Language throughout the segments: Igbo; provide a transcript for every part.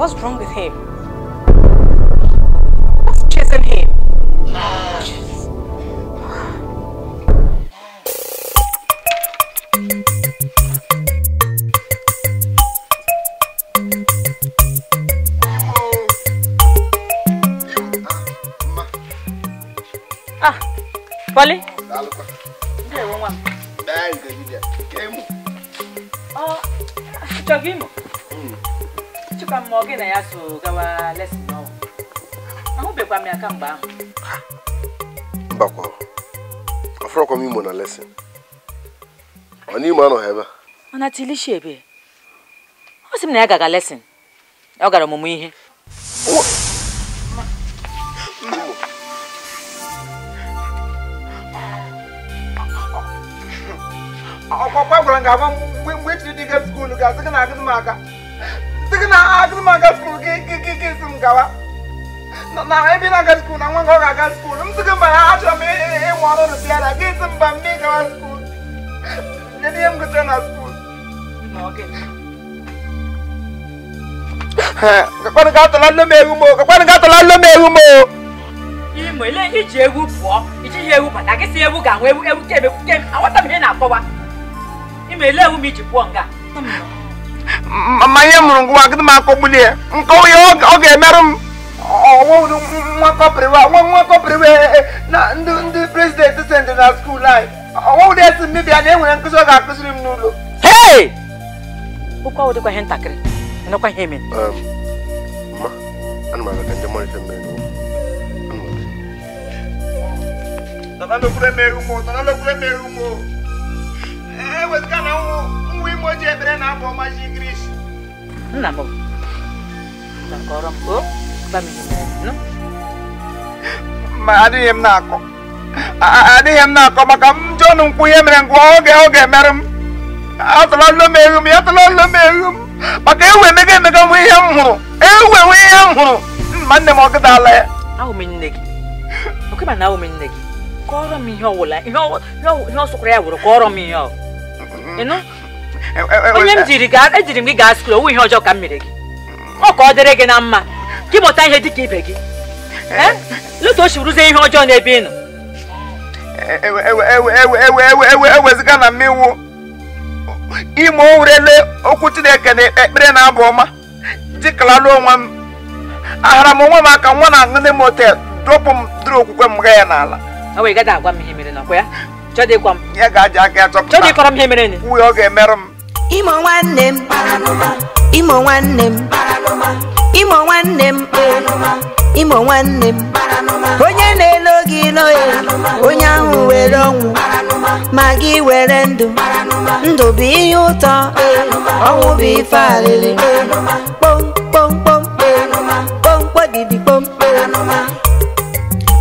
What's wrong with him? What's chasing him? Jeez. Ah, Polly. Oh, Chika mmoge na ya so gawa lesson no. Ahubekwa m ya kamgbe ahụ. Mbakwa. Afrokwa m Imo na lesson. Ọ n'ime anọ ebe. Mana tilishi ebe. Ọ sị m na ya gaga lesson. Ọ gara ọmụmụ ihe. Ọkwa gwara nga agwa mgbe chiri dị ga skuulu ga-asị gị na agụdị m aga. Sị gị na agụdị m aga skuulu gị gị sị m gawa. Na ebe ị na-aga skuulu na nwa gị ọ ga-aga skuulu. M sị gị mba ya achọrọ m ịmụ ọrụ rụpịara gị sị mba m gawa skuulu. Kedu ihe m gụchara na skuulu? Kakwanụ ga atọla nne m ewu m o. Kakwanụ ga atọla nne m ewu m o. Imo ele iji ewu pụọ, ijighị ewu bata gị sị ewu ga-anwụ ewu ewu kebe kebe aghọta m ihe na-akọwa. Imo ele ewu m iji pụọ nga. Mama ihe mụrụ ngwa agịdị m akọgbuli ya. Nkọwa ya ọ ga-emerụ m. Nwa kọpịrịwa nwa kọpịrịwa na ndị prezidenti sendị na skuul anyị. Ọwụwụ esi m bịa na enwere nkụzi ọ ga-akụziri m n'ụlọ. Hey! Okwu ahụ dịkwa ihe ntakịrị. Enekwa ihe mere. Ma, ana m aga ka njem ọrịa mere n'ụlọ. Tata lokwure m ewu m o, tata lokwure m ewu m o. Ewezụga na nwa Imo ji ekpere na abụ ọma ji Ingilishi. Nna m. Nna kọrọ m o. Gwa m ihe mere nụ. Ma adịghị m na-akọ. Adịghị m na-akọ maka m jọnụ nkwụ ihe mere ngwa oge ọ ga-emerụ m. Atụla nne m ewu m, atụla nne m ewu m. Maka ewu emega emega nwe ihe m hụrụ. Ewu enwe ihe m hụrụ. Ma nne m ọ gịdala ya. Ahụ m nne gị. Oke ma na ahụ m nne gị. Kọrọ m ihe ọwụla, ihe ọ sụkwara ya wụrụ kọrọ m ihe ọ. Ịnụ? Onye m jiri gaa, ejiri m gị gaa skuul, owu ihe ọjọọ ka m mere gị. Ọ ka ọ dịrị gị na mma. Ka ị mụta ihe dị ka ibe gị. Lụta o si rụzie ihe ọjọọ n'ebe ị nọ. Eweziga na mmiwu Imo werele okwu Chineke na ekpere na abụ ọma jikọlala onwe m ahara m onwe m aka nwa na aṅụ n'ime hotel dọpụ m dụrụ okwukwe m gaa ya n'ala. Ọ wee gada agwa m ihe mere nakwa ya. Chọdịkwa m. Ya ga-aja aka ya chọpụta. Chọdịkọrọ m ihe mere ni. Nwunye ọ ga-emerụ m. Imo nwanne m, Imo nwanne m, Imo nwanne m, Imo nwanne m. Onye na-elo gị ilo ya, onye ahụ were ọnwụ, ma gị were ndụ. Ndụ bụ ihe ụtọ, ọnwụ bụ ife alịlị. Kpom kpom kpom kpom kpodidi kpom.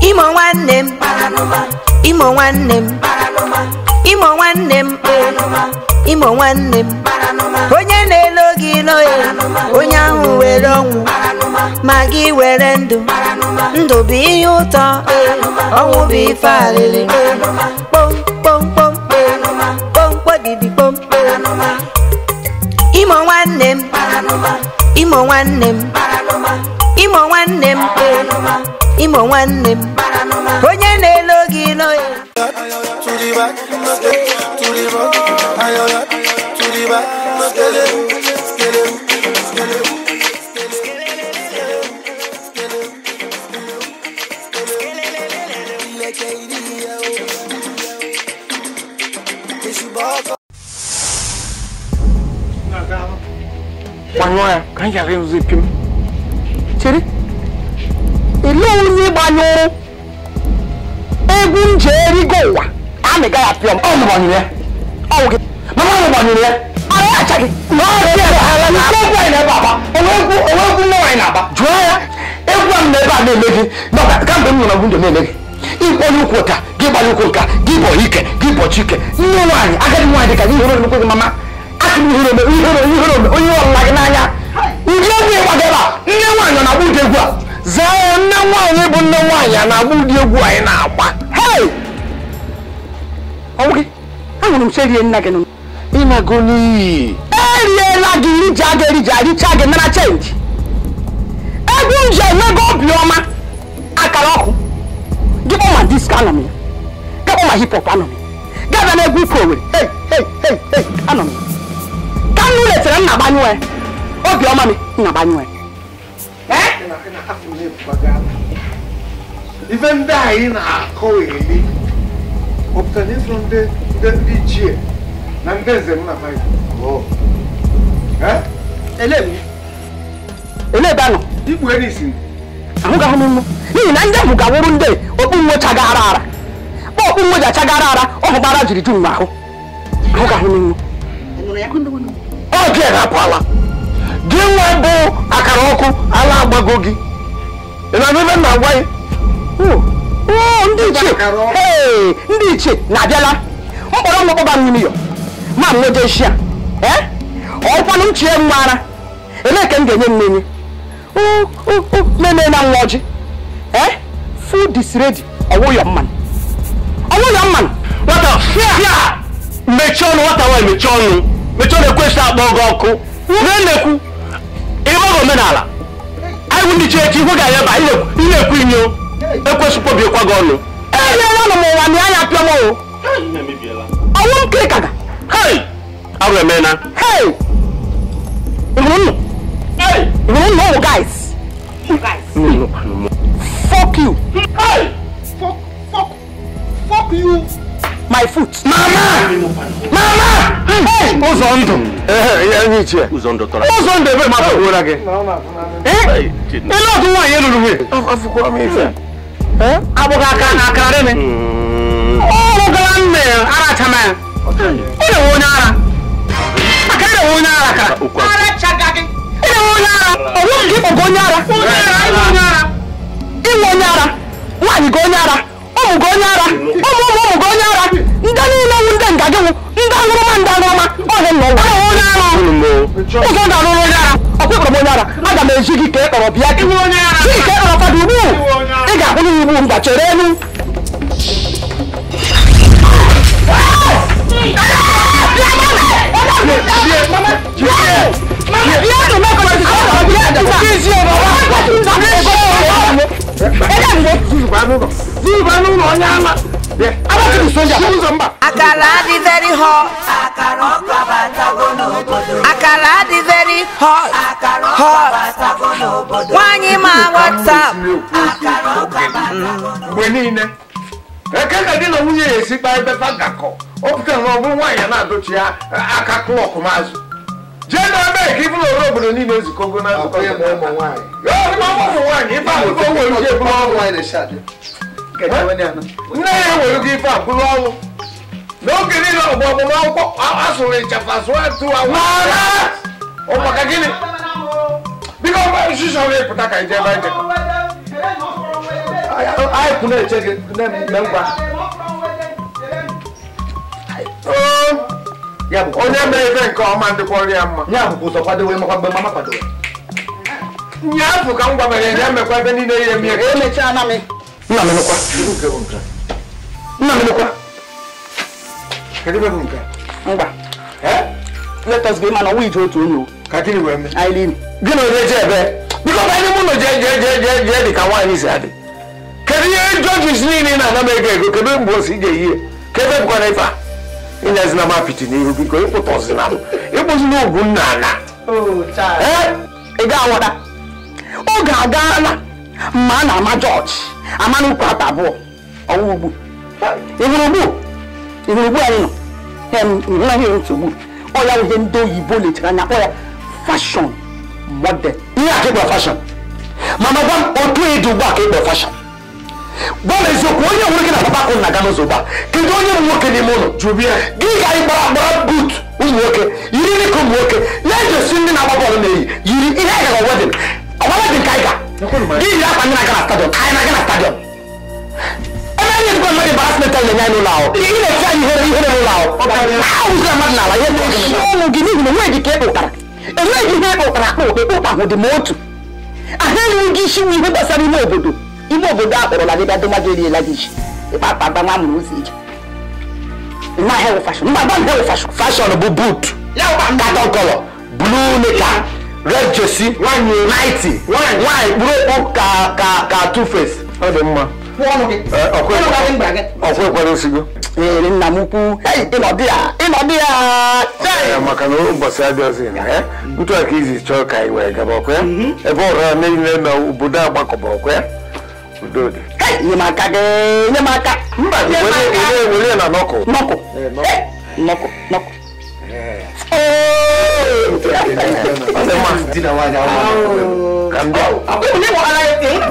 Imo nwanne m, Imo nwanne m, Imo nwanne m, Imo nwanne m. Onye na-elo gị ilo ya, onye ahụ were ọnwụ, ma gị were ndụ. Ndụ bụ ihe ụtọ, ọnwụ bụ ife alịlị. Kpom kpom kpom kpom kpodidi kpom. Imo nwanne m, Imo nwanne m, Imo nwanne m, Imo nwanne m. Onye na-elo gị ilo ya. To the back, to the front, to the back, skele, skele, skele. Gbanyụọ ya ka anyị ghara ịrụzi pim. Chere, elee onye gbanyụrụ egwu nje erigo ụwa amịga ya pịọm? Ọ gbanyụrụ ya. Ọ gị. Mama ọ gbanyụrụ ya. Ara ya achaghị. Egwu anyị na-ebe agba. Onwe egwu nne nwaanyị na-agba. Jụọ ya. Egwu a m na-ebe a na-eme gị. Kamgbe m nọ na windo na-eme gị. Ịkpọnye ụkwụ ụta, gị gbanye ụkwụ nka, gị bọ ike, gị bọchi ike. Nne nwaanyị, agadi nwaanyị dị ka gị hụrụ emekwe gị mama. Asị m ihere ome, ihere ihere ome, onye ọlụla gị n'anya. Ụdị egwu ịgbaga ebe a, nne nwaanyị ọ na-agba ụdị egwu a? Zaa ya, nne nwaanyị bụ nne nwaanyị a na-agba ụdị egwu anyị na-agba. Hei! Ọnwụ gị, ahụrụ m sị erie nna gị nụ. Ịnago n'iyi. Eriela gị, iji aga eriji, aricha gị nara chenji. Egwu m ji enwego obiọma akara ọkụ. Gị kpọ ma disco anọ m ya. Gị kpọ ma hip hop anọ m ya. Gaba na egwu ikwu Owere. Hey, hey, hey, hey, anọ m ya. Ka m letere m na-agbanyụ ya. Obiọma m na-agbanyụ ya. Ife ndị anyị na-akọ eri ọpụtara n'ịsụ ndị ichie na ndị nze m na Baịbụl. Ele ebe anọ? Igbu eri. Ahụghị m mmụ n'ihi na ndị ahụ ga-awụrụ ndị okpu nwe chagara ara. Kpa okpu nwe ji achagara ara ọhụgbara jiri ju m ahụ. Ahụghị m mmụ. Ọ gị rapụala. Gị nwa bụ akara ọkụ ala agbago gị. Ị na-anụ ebe m na-agwa gị? Ndị ichie ndị ichie na-abịala mkpọrọ m kpọba m n'ime ya ma m nweje a ọkwanụ m chie m ara elee ka m ga-enye m n'enye meme na nwa ọjị food is ready ọwụyọ mmanụ ọwụyọ mmanụ nwata mechie ọnụ nwata nwaanyị mechie ọnụ mechie ọnụ ekwesị akpọ gị ọkụ na-ekwu ịgbaghị omenala anyị bụ ndị chi echi ihu ga-anya ba ị na-ekwu inyo ekwesị kpọbiekwa gị ọnụ eriela nụ m ụwa na anya pịọm o ọnwụ m kịrịkaga hei arụ emena hei ịhụrụ nnụ ịhụrụ nnụ ụmụ guys fuck you hey fuck fuck fuck you my foot mama mama hey ụzọ ndụ enyi ichie ụzọ ndụ tọrọ ụzọ ndụ ebe ma bụrụ gị ele ọdụ nwaanyị eluru gị afụkwa m ife abụghị aka na akara rịnị ọrụ gara nne arachama ya ị na-enwe onye ara aka ị na-enwe onye ara akara ị na-enwe onye ara ọwụ gị kpọgo onye ara inwe onye ara nwaanyị gị onye ara ụmụ gị onye ara ụmụ ụmụ ụmụ gị onye ara ndị niile wụ ndị nga gị wụ ndị aṅụrụma ndị aṅụrụma ọhịa nọ ụwa onye ara ụzọ ndụ arụrụ onye ara ọkwa ịkpọrọ m onye ara aga m eji gị ka ị kpọrọ bịa gị ji ka ị kpọrọ fada ugbu ị ga-ahụ n'ihu ugbu mgba chere elu Akara dị very hot. Akara dị very hot. Hot. Nwaanyị ma WhatsApp. Mgbe niile eke ka di na nwunye ya esi kpaa ebe fa gakọ ọ pụtara na ọ bụrụ nwaanyị na-adọchi ya aka klọk mazụ jee na ebe ka ịbụrụ ọrụ obodo niile ezukọgo na nzukọ ụmụ nwaanyị ife akụkọ nwere ike bụrụ ọrụ nne ya ewere gị ife a bụrụ ọrụ n'oge niile ọgbọ agbamakwụkwọ asụrụ ịchafụ asụ atụ awara ọ maka gịnị biko nshịshọrọ ịpụta ka ije ebe anyị anyị kwụ na-eche gị na ngwa onye mere ife nke ọma ndịkwọrọ ya mma ya bụkwa ụzọ kwadowe makwa mgbe mama kwadowe nye afọ ka m gwabara ya emekwa ebe niile ihe mie emechaa na m nna m nụkwa nna m nụkwa kedu ebe bụ nke ngwa let us go mana ọwụ ije otu onye o ka gịnị wee mee anyị linu gị na onye jee ebe biko ka anyị mụ na jee jee jee jee jee dị ka nwaanyị si adị kedu ihe jọjis niile na-ana m ego ego kedu mgbe o si ga eyi ka ebe bụkwa na ife a ịnyazina m apịtị n'ihu biko ịkpụtọzina m ịkpụzina ugwu nna ana ị ga-aghọta oge agaala ma a na-ama jọji ama n'ukwu ata abụọ ọwụ ugbu ịhụrụ ugbu ịhụrụ ugbu anyị nọ ihe nsogbu ọ ya ihe ndị oyibo lechara anya kpọ ya fashion model ihe a ka ịkpọ fashion mana gwa m otu ịdị ugbu a ka ịkpọ fashion gwa m eziokwu onye nwere gị na papa akụ na-aga n'ụzọ ugbu a kedu onye bụ nwoke n'ime ụlọ gị ga anyị gbara gbara but ụmụ nwoke yiri dịka ụmụ nwoke na-ejosi ndị na-agba bọọlụ na-eyi yiri ihe anyị gara wedin ọgwa wedin ka anyị ga gị yiri akwa ndị na-aga na stadiọm anyị na-aga na stadiọm ebe anyị ezigbo mmadụ embarrassment anyị na-enye anyị n'ụlọ ahụ ị na-eti anyị ihere ihere n'ụlọ ahụ ahụzila mmadụ n'ala ihe ọnụ gị n'ihi na enweghị ka ekpụtara enweghị ihe ekpụtara akpa ụkpa ekpụta ahụ dị ma otu ahụ enweghị gị isi ihe gbasara ime obodo ime obodo a kpọrọla gị bịa doma gị eriela gị isi ịkpa akpa agba nwa mụrụ ụzọ ije mba hewu fashion mba gba hewu fashion fashion bụ boot carton color blue nika Red jersey, 90, nwaanyị kpụrụ okpu ka two face. Ọ dị mma. Ọkwa ekwere osigo. Ee, nna m ukwu, ịnọdụ ya, ịnọdụ ya. Maka na ụbọchị adịghịzị na ya, ntụ a ka izi chọọ ka anyị wee gaba ọkwa ya. Ebe ọrụ ya niile na obodo agbakọba ọkwa ya. Udo dị. Nye m aka gị, nye m aka. Mba, were na nọkụ. Nọkụ. Nọkụ, nọkụ.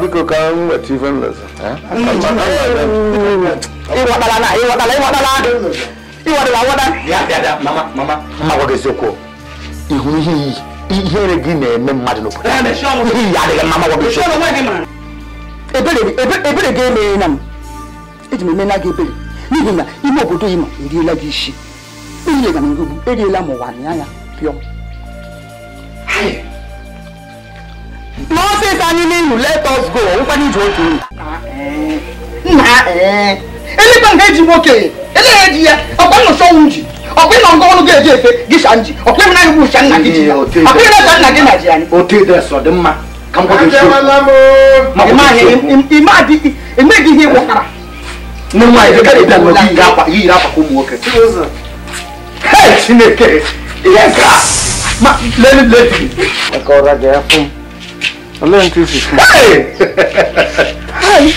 Biko ka m weta ife nleza. Ịghọtala na, ịghọtala, ịghọtala. Ịghọtala, aghọta. Bịa, bịa, bịa, mama, mama. Mma gwa gị eziokwu. Ihu ihe ihere gị na-eme mmadụ n'obodo. Ihe iyi adịghị mma, mma gwa gị eziokwu. Ebere gị emeghị na m. Eji m emela gị ebere n'ihi na ime obodo Imo eriela gị isi. Eriela m ngugbu, eriela m ụwa anya pịọm. Nọọsịs anyị n'ihu, let us go. Ọwụkwana ije otu uru. Nna elekwa nga eji nwoke ele eji ya ọkwa nnọchọ ọnwụ ji ọkwa ịnọ nga ọnụ ga-eji efe gị sha nji ọkwa ịhụnanya bụ sha nna gị ji ya ọkwa ịhụnanya nna gị na ji anyị. Otu ịdị sọ dị mma. Ka m gwa gị eziokwu. Emeghị ihe ịghọtara. Nne m nwaanyị dịka ịbịa n'oge yiri akwa yiri akwa ka ụmụ nwoke. Hei Chineke! Ihe nke a! Ma lelu leti. Maka ọra ga-afụ m. Olee ntụ isi fụ? Hei! Hei!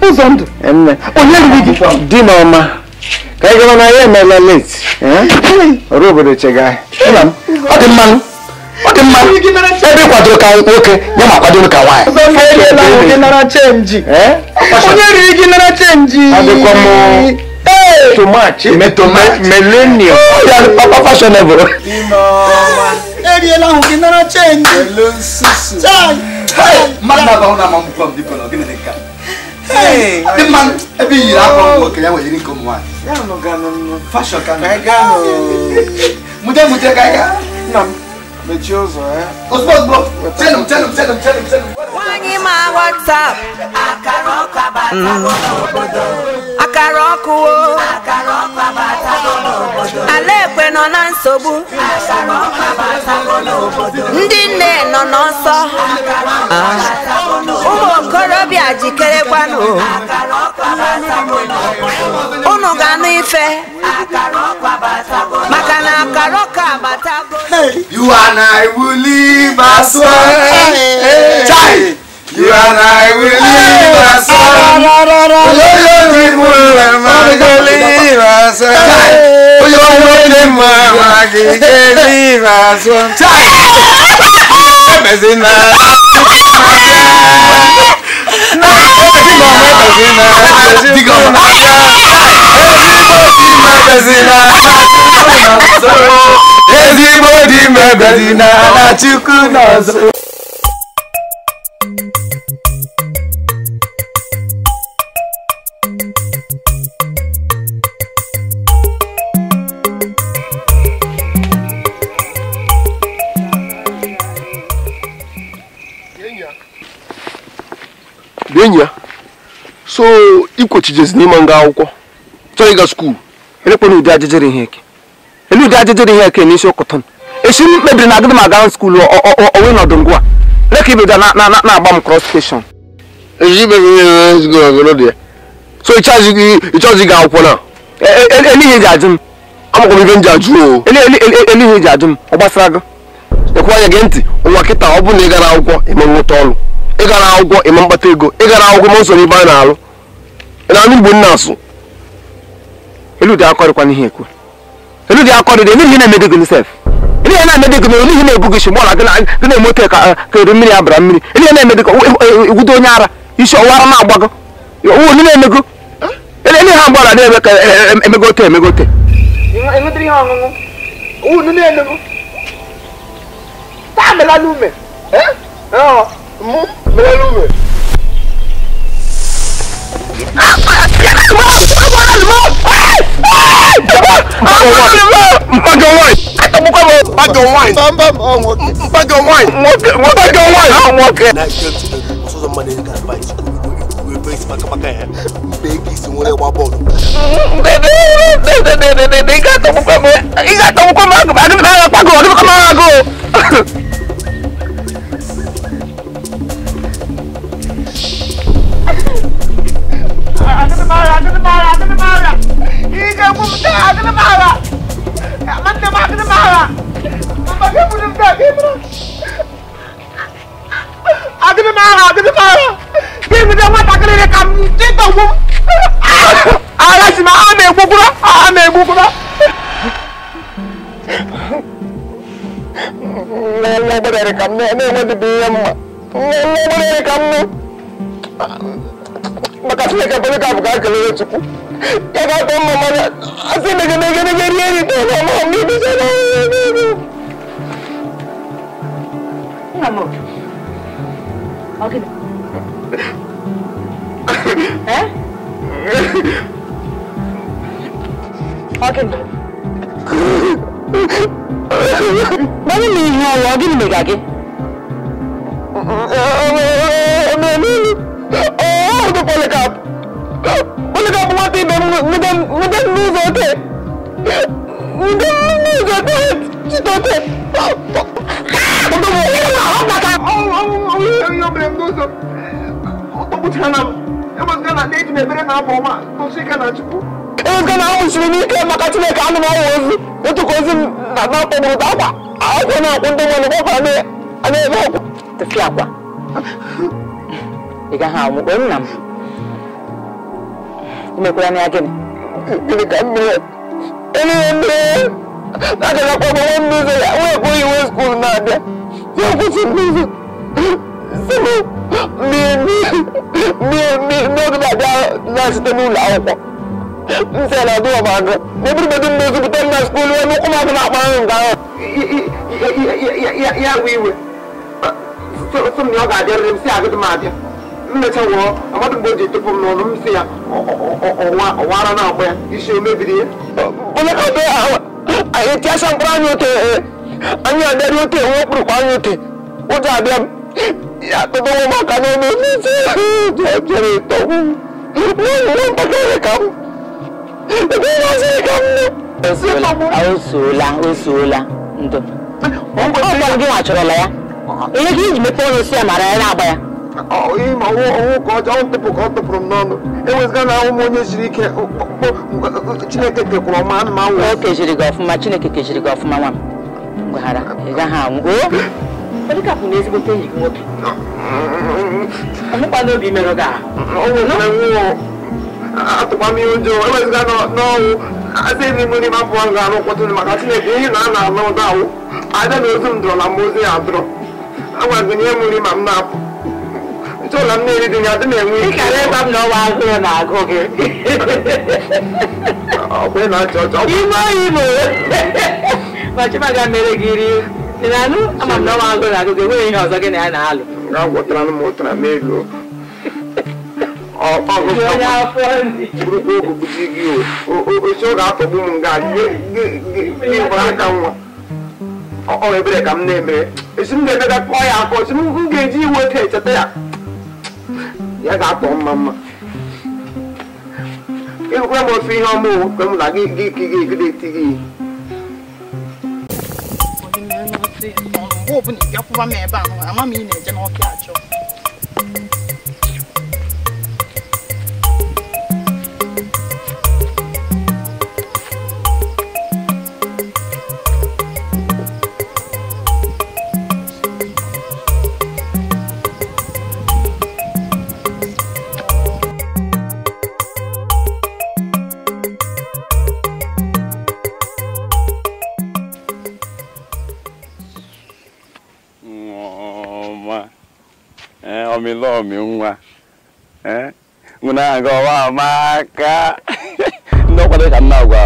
Ụzọ ndụ. Onye riri gị? Di na ọma. Ka ị gawa na ya emela late. Ọrụ obodo chega. Nna m, ọ dị mmanụ. Ọ dị mma ebe ị kwadoro ka nwoke ya ma kwadoro ka nwaanyị. Onye riri gị nara chenji. Adịkwa m tomachi. Millennium. Ya papa fashionable. Eriela ahụ gị nara chenji. Mmadụ na-abahụ na ama mkpọ m dịkọ na ogene dị nka. Dị mma ebe i yiri akwa ụmụ nwoke ya nwere yiri nke ụmụ nwaanyị. Fashion ka mute mute ka anyị gaa. Mechie ụzọ ya. Ozugbo ozugbo. Chenụ chenụ chenụ chenụ chenụ. Nwaanyị ma WhatsApp. Akara ọkụ abatago n'obodo. Akara ọkụ o. Akara ọkụ abatago n'obodo. Ala ekwe nọ na nsogbu. Akara ọkụ abatago n'obodo. Ndị nne nọ n'ọsọ. Akara ọkụ abatago n'obodo. Ụmụ okorobịa jikerekwanụ. Akara ọkụ abatago n'obodo. Unu ga-anụ ife. Akara ọkụ abatago. Maka na akara ọkụ abatago. You and I will live as one. Chai! You and I will live as one. Ezigbo di m ebezina na Chukwu nọ nso. Enyi ya, so ikwochijezi n'ime nga akwụkwọ chọrọ ịga skuul. Elekwana ụdị ajụjụrụ ihe eke elu ụdị ajụjụrụ ihe eke n'isi ụkọtọn esi m kpebiri na agịdị m aga skuul onwe nọdụ ngwa leka ibedo na-agba m cross station. So ịchọzi ịga akwụkwọ na elihe eji ajụ m. Amakwa m ibe m ji ajụ o. Elihe eji ajụ m ọ gbasara gị. Ekwe anya gee ntị ụwa kịta ọ bụrụ na ị gara akwụkwọ ime nweta ọrụ, ị gara akwụkwọ ime mkpata ego, ị gara akwụkwọ ma nsoro ibe a na-alụ ị na-anụ Igbo nna asụ. Elu dị akọrịkwa ihe ekwe elu dị akọrịrị ele ihe na-emede gị sef ele ihe na-emede gị ele ihe na-ebu gị shigbo gị na-emote ka eru mmiri abara mmiri ele ihe na-emede ka igwudo onye ara isi ọwara na-agbago onye na-emego ele ihe ha mgbara na-eme ka emegote emegote ihe ọṅụṅụ unu na-emego taa melala ume mụ melala ume. Agịdị m agha, agịdị m agha. Gị bido nwatakịrị dị ka m chịtọgbu m. Agha si m a na-egbukwura, a na-egbukwura. Nwa obere ka m na-enwedịbe ihe mma. Nwa obere ka m maka Chineke Polycarp ka kelere Chukwu. Ya ga-atọ mma mana asị megedegedege rie nri tọọ ma m ebichala. Nna m, ọ gịnị? Eh? Ọ gịnị? Gbanwe m ihe ọwa, ọ gịnị mega gị? Oh, Polycarp! Polycarp nwata ibe m nwete n'ụzọ ote! Nwete n'ụzọ ote! Chitote! Ewezụga na ahụ siri n'ike maka Chineke anụ m awụ ozu otu ka ozi m na-atọgburu akwa akwụkwọ na-akwụ ndị mmadụ gbakwa na-ebe ọkwụ Tụfịa akwa. Ị gaghị anwụ kpee nna m. I mekwara na ya gịnị? Gịnị ka m mere? Ele mere aga na akwa nwa n'ụzọ ya wee kpọọ iwe skuul na-abịa ya kwụsị n'ụzọ sị m n'oge na-abịa na-site n'ụlọ akwụkwọ m sị na adịghị m agụ na eburubedu m n'ozupụta m na skuul wee n'ụkwụ m agụ na-akpa ahụ nke ahụ ya wee iwe sị m na ọ ga-abịarịrị m sị agụdị m abịa mmecha wụọ amadụ mgbe o ji tụpụ m n'ọnụ m sị ya ọwara na-agba ya isi o mebiri ya onye ahụ anyị tiasa mkpụrụ anyị ote anyị abịarị ote enwe okpurukpu anyị ote ụjọ abịa m ya tụtụwo m aka n'ọnụ jere tọgbu nwa ntakịrị ka m ebe masịrị ka m O suola ndo ọ gwara gị nwa chọrọla ya ihe ka iji mepee ọnụ si ya mara ya na-agba ya ma ọnwụ ka ọjọọ ntụpụ ka ọ tụpụrụ m n'ọnụ ewezụga na ahụ m onye siri ike Chineke kekwara ọma anụ m awụ o kechiri gị ọfụma Chineke kechiri gị ọfụma nwa m gwaghara ị gaghị anwụ o Polycarp na ezigbote enyi gị nwoke ọmụkwa n'obi merụ gị ahụ atụkwa m ihe ụjọ ewezụga n'ọnwụ asị eri m nri ma pụọ nga arụ kwọtụ maka Chineke ihe na a na-alụ ụda awụ aja na ozu m dọrọ na m ozu ya adọrọ agwazi nye m nri ma m na-apụ nchọla m na-eri dị ya adị na-enwe ike ịkara ịgwa m na ọwa agụụ na-agụ gị ọkwa ị na-achọ ọchọ ime imo ma Chimaga mere gị ri ị na-anụ ama m na ọwa agụụ na-agụ gị enweghị ihe ọzọ gị na ya na-alụ ga gwọtara m ụtara m ego bụrụkwa ogu gbuji gị osi ọ ga-atọgbu m nga gị gbara aka nwa ọ ebere ka m na-emere esi m ga-emega kọọ ya aka osi m ga-eji iwe oke echeta ya ya ga-atọ mma mma ịhụkwa m ofe ihe ọma kwe m na gị gị gị gị eti gị mgbe ọbụla ị bịakwuwa m ebe ahụ ama m ị na-eje n'ọfịa achọ Ọmịlọmị nwa nwụna aga ọwa amaka ndị ọkwado ka m na-agwa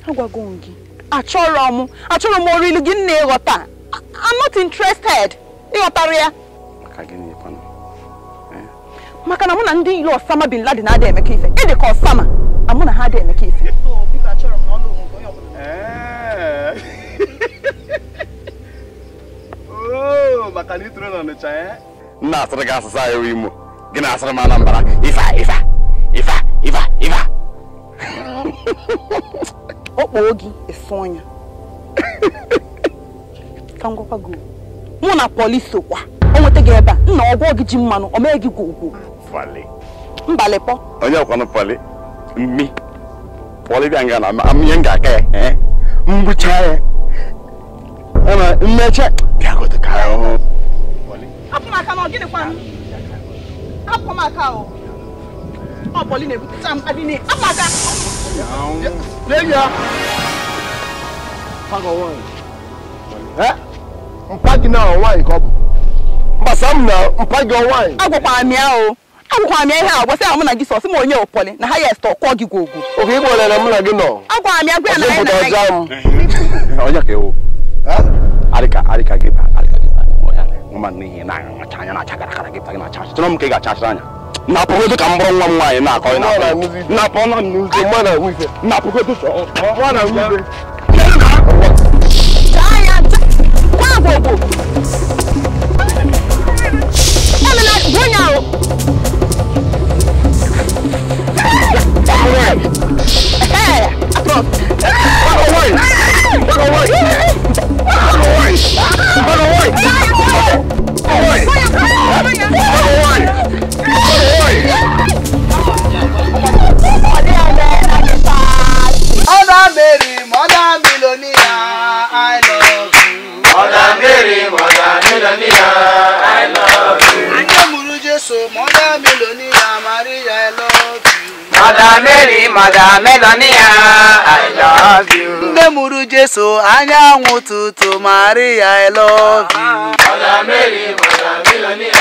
agwago m gị achọrọ m ọrụ ilu gị nna ịghọta I'm not interested ịghọtara ya maka na mụ na ndị ilo Osama bin Laden adịghị emekọ ife ịdị ka Osama na mụ na ha adịghị emekọ ife maka na itoro n'Ọnịcha m na-asịrị gị asụsụ anyị Imo gị na-asịrị m Anambra ifa ifa ifa ifa ifa ọkpọ gị esu ọnya ka m gwakwa gị mụ na polisi sokwa o nweta gị ebe a nna ọgwọ gị ji mmanụ o mee gị gwogwo mbalịpọ onye ọkwanụ pọli mmi pọli bịa nga na ihe m ga-aka ya mgbucha ya ọ Mmeche bịagodo ka ahụ. Hapụ m aka na ọ gịnịkwa m? Hapụ m aka o. Ọ Pọli na-ebute m adị n'ihe. Hapụ m aka. Lee ya. Mpa gị na nwaanyị ka ọ bụ. Mbasa m na mpa gị nwaanyị. Agwakwara m ya o. Agwakwara m ya ihe a gbasara mụ na gị sọ sị m onye Pọli na ha yes tọkọ gị gwogwo. Oke ịgba ole na mụ na gị nọ. Agwara m ya gwa ya na anyị na. Onye ka ewu. Arịka arịka gị ba arịka gị ba. Nwa n'ihi na acha anya na-acha gara gara gị ba gị na-acha. Chọrọ m ka ị ga-acha anya. Napụgodo ka m bụrụ nwa m nwaanyị na-akọ ị na-akọ. Napụ na m n'ụzọ mma na nwufe. Napụgodo chọọ. Nwa na nwufe. Mother Mary, Mother Millionaire, I love you. Mother Mary, Mother Millionaire, I love you. Nne mụrụ Jesu, Mother Millionaire, Maria, I love you. Mother Mary, Mother Millionaire, I love you. Nne mụrụ Jesu, anyanwụ ụtụtụ, Maria, I love you. Mother Mary, Mother Millionaire,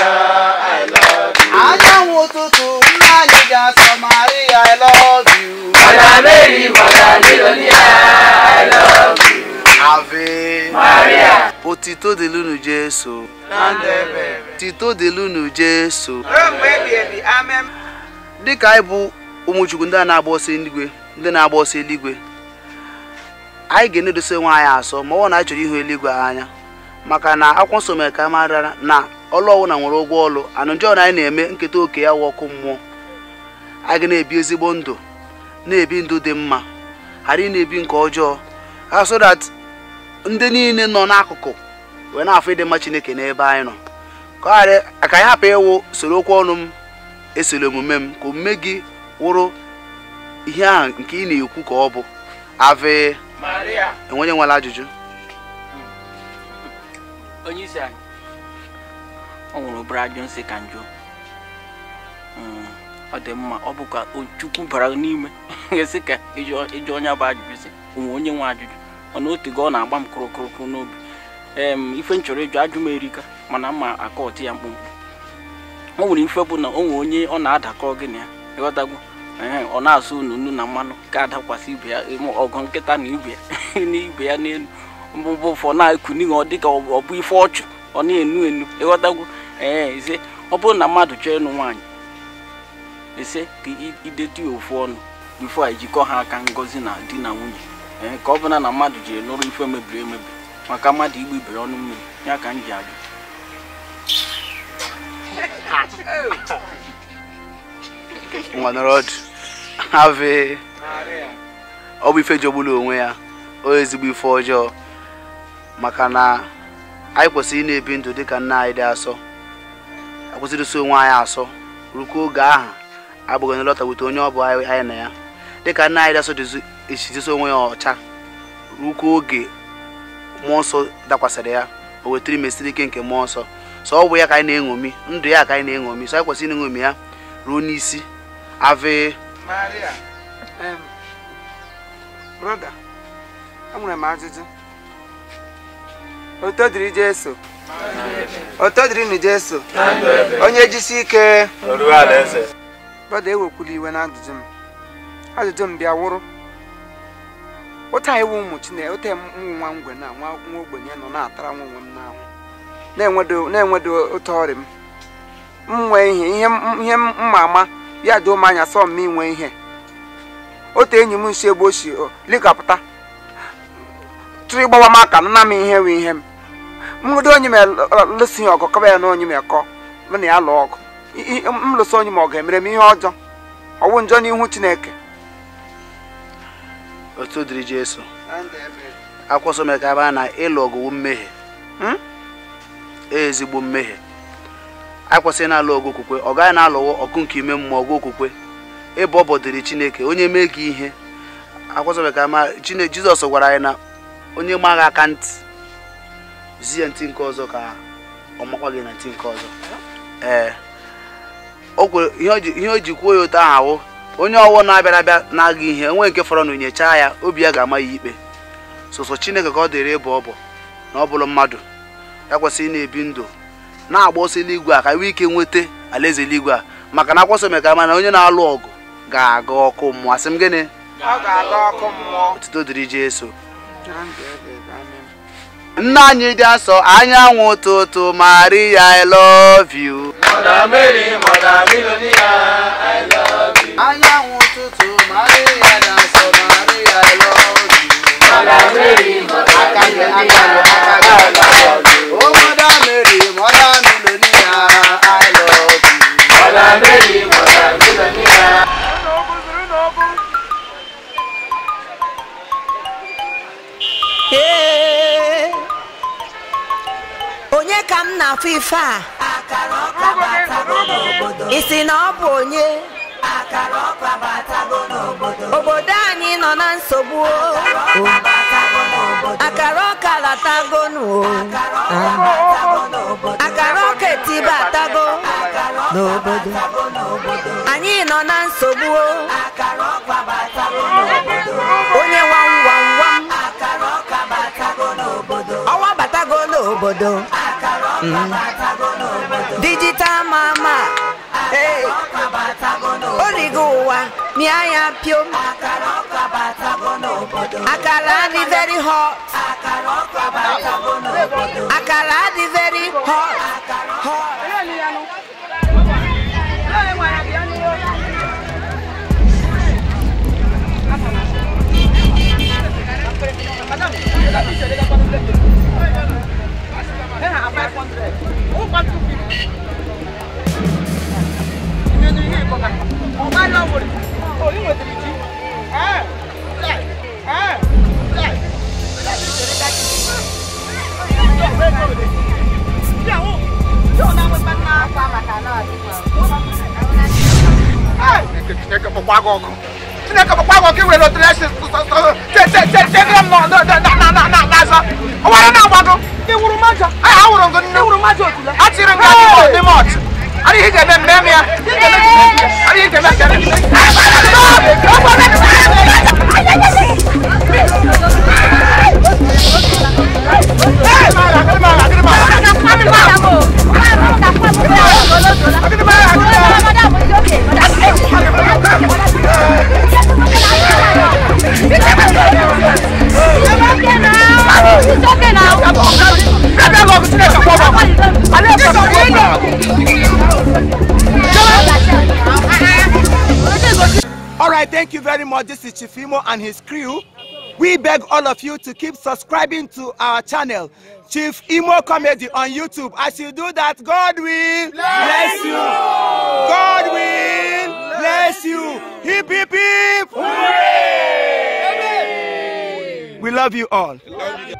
I love you. Anyanwụ ụtụtụ, nna anyị ga-asọ, Maria, I love you. Mother Mary, Mother Millionaire, I love you. Ave Maria. Otito dịlụnụ Jesu. Otito dịlụnụ Jesu. Dịka anyị bụ ụmụchukwu ndị na-agba ọsọ eluigwe, ndị na-agba ọsọ eluigwe, anyị ga-enedosa onwe anyị asọ ma ọ na anyị chọrọ ihu eluigwe anya, maka na akwụkwọ nsọ mere ka mara na ọlụ ọwụna nwere ụgwọ ọlụ, anụ njọ na anyị na-eme nketa oke ya wụ ọkụ mmụọ. Anyị ga na-ebi ezigbo ndụ, na-ebi ndụ dị mma, ghara ị na-ebi nke ọjọọ, so that ndị niile nọ n'akụkụ wee na-afụ ịdị mma Chineke n'ebe anyị nọ. Ka anyị hapụ ịwụ soro okwu ọnụ m esoro omume m, ka omume gị wụrụ ihe ahụ nke ị na-ekwu ka ọ bụ. Ave Maria. Enwenye nwere ajụjụ? Onye isi anyị, ọ nwere obere ajụ nsị ka njọ. Ọ dị mma, ọ bụ ka Chukwu bara n'ime esi ka ịjụ onye bụ ajụjụ sị onwe onye nwe ajụjụ. Ọ na otu ọ na-agba m kụrụkụrụkụrụ n'obi. Ife m chọrọ ịjụ ajụ m erika, mana mma akọtị ya mkpụmkpụ. O nwere ife bụ na o nwere onye ọ na-adakọ gị na ya, ịghọtagwo? Ọ na-asụ unu nnu na mmanụ ka adakwasị ibe ya, ọgụ nkịta na ibe ya n'ibe ya n'elu. Mbụ ụfọ na-eku n'ihe ọ dịka ọ bụ ife ọchụ, ọ na-enu enu, ịghọtagwo? Ise ọ bụrụ na mmadụ chọọ ịnụ nwaanyị, ise ka idetu ya ofu ọnụ bifo ejikọ ha aka ngọzi na di na nwunye, ka ọ bụla na mmadụ ji nụrụ ife mebiri emebi maka mmadụ igbu ibere ọnụ mmiri, ya ka m ji ajụ. Nwanọrọdụ Ave ọ bụ ife jọgburu onwe ya, o ezigbo ife ọjọọ, maka na anyị kwesịrị ị na-ebi ndụ dịka nna anyị dị asọ, akwụsịrị iso onwe anyị asọ rukwa oge ahụ abụghị na lọta wute onye ọ bụ anyị na ya, dịka nna anyị dị asọ esidosa onwe ya ọcha rukwa oge mmụọ nsọ dakwasịrị ya, o wetara imesiri ike nke mmụọ nsọ. So ọ bụ ya ka anyị na-eṅomi, ndụ ya ka anyị na-eṅomi, so anyị kwesịrị ịna-eṅomi ya ruo n'isi. Ave Maria. Brother, enwere m ajụjụ. Oto dịrị Jesu. Oto dịrị nụ Jesu. Onye jisi ike. Brother, ewekwula iwe na ajụjụ m. Ajụjụ m bịa wụrụ. Ụta iwu ụmụ Chineke, ụta nwa ngwe na nwa ogbenye nọ na-atara nwa onwe m n'ahụ, na-enwedo ụtọ ọrịa m. M nwee ihe mma ama ya doo m anya sọ m inwe ihe. Otu enyi m nsi ebe o si likapụta tụrụ ịgbawa m aka nna m ihe wee ihe m. Mgbe onye m lụsị ya ọgụ kọba ya na onye m ekọ m na ya lụọ ọgụ, m lụsị onye m ọgụ emere m ihe ọjọọ, ọwụ njọ n'ihu Chineke. Otu dịrị Jesu. Akwụkwọ nsọ mere ka ebe a na ịlụ ọgụ wụ mmehie, ezigbo mmehie. Anyị kwesịrị na-alụ ọgụ okwukwe, ọ gaghị na-alụwo ọgụ nke ime mmụọ, ọgụ okwukwe. Ịbụ ọbọ dịrị Chineke, onye mee gị ihe. Akwụkwọ nsọ mere ka ama Chineke, Jizọs gwara anyị na onye ma agha aka ntị Zi ya ntị nke ọzọ ka ọ makwa gị na ntị nke ọzọ. Ee, o kwere ihe o ji kwuo ya otu ahụ onye ọwụ na-abịara abịa na-aga ihe onwe nke fọrọ na onyechaa ya obi ya ga-ama ya ikpe. Sọsọ Chineke ka ọ dịrị ịbụ ọbọ na ọ bụrụ mmadụ ya kwesịrị na-ebi ndụ na-agba ọsọ eluigwe a ka nwee ike nweta alaeze eluigwe a maka na akwụsọ mere ka mana onye na-alụ ọgụ ga-aga ọkụ mmụọ. Asị m gịnị? Ọ ga-aga ọkụ mmụọ. Otuto dịrị Jesu. Nna anyị dị asọ anyanwụ ụtụtụ Maria I love you. Mother Mary, Mother Millionaire, I love you. Anyanwụ ụtụtụ Maria dị asọ Maria I love you. Mother Mary, Mother Millionaire, I love you. Oh Mother Mary, Mother Millionaire, I love you. Mother Mary, Mother Millionaire. Onye ka m na-afụ ife a? Isi na ọ bụ onye? Obodo anyị nọ na nsogbu. Akara ọka latagonu. Akara ọka etibe atago n'obodo. Anyị nọ na nsogbu. Onye wam wam wam. Ọwa batago n'obodo. Digital mama. Hey. Origo ụwa mịa ya piom. Akara dị very hot. Akara dị very hot. Chineke bụkwa gị ọkụ iwere otu esi All right, thank you very much. This is Chief Imo and his crew. We beg all of you to keep subscribing to our channel, Chief Imo Comedy on YouTube. As you do that, God will bless you. God will bless you. Hip, hip, hip. Hooray! We love you all. Love you.